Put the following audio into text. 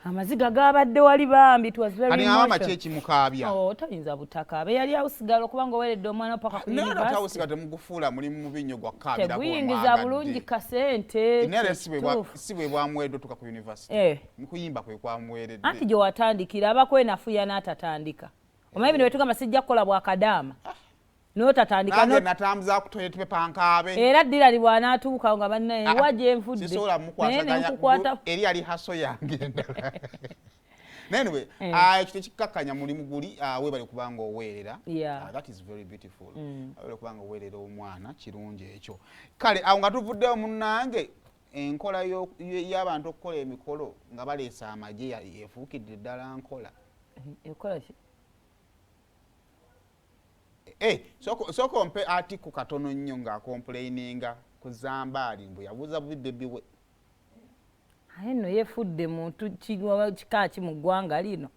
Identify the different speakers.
Speaker 1: Amaziga gabadde wali bambi, it was very
Speaker 2: Kati ngamba
Speaker 1: emotional.
Speaker 2: ki ekimukaabya?
Speaker 1: Oh, toyinza butaka abe yali awusigala okubanga oweredde omwana paka ku
Speaker 2: Naye
Speaker 1: university.
Speaker 2: tawusiga temugufuula mulimu mubi nnyo gwakaabirako.
Speaker 1: Teguyingiza bulungi kasente.
Speaker 2: Naye era
Speaker 1: Kituufu.
Speaker 2: si bwe bwamuweredde otuuka ku university. Mukuyimba kwe kwamuweredde.
Speaker 1: Anti gye watandikira abakwenafuya n'atatandika, omanyi bino bwetugamba sijja kukola bwakadaama n'otatandika.
Speaker 2: Nange natambuza ku toilet paper nkaabe.
Speaker 1: Era ddira bw'anaatuuka nga bannaye
Speaker 2: Ah,
Speaker 1: wa gye nvudde
Speaker 2: sisobola
Speaker 1: naye
Speaker 2: mukwasaganya
Speaker 1: nenkukwata.
Speaker 2: Eri ali haso yange endala. Naye anyway, ekyo tekikkakkanya mulimu guli. Weebale kubanga oweerera. That is very beautiful. Weebale kubanga oweerera omwana, kirungi ekyo. Kale awo nga tuvuddeyo, munnange, enkola y'abantu okukola emikolo nga baleesa amagye efuukidde ddala nkola.
Speaker 1: Ekola ki?
Speaker 2: Eh, sooka ompe Atiku katono nnyo ng'acomplaininga ku Zambaali mbu yabuuza bubi baby we.
Speaker 1: Aye nno yeefudde muntu kika ki mu ggwanga lino?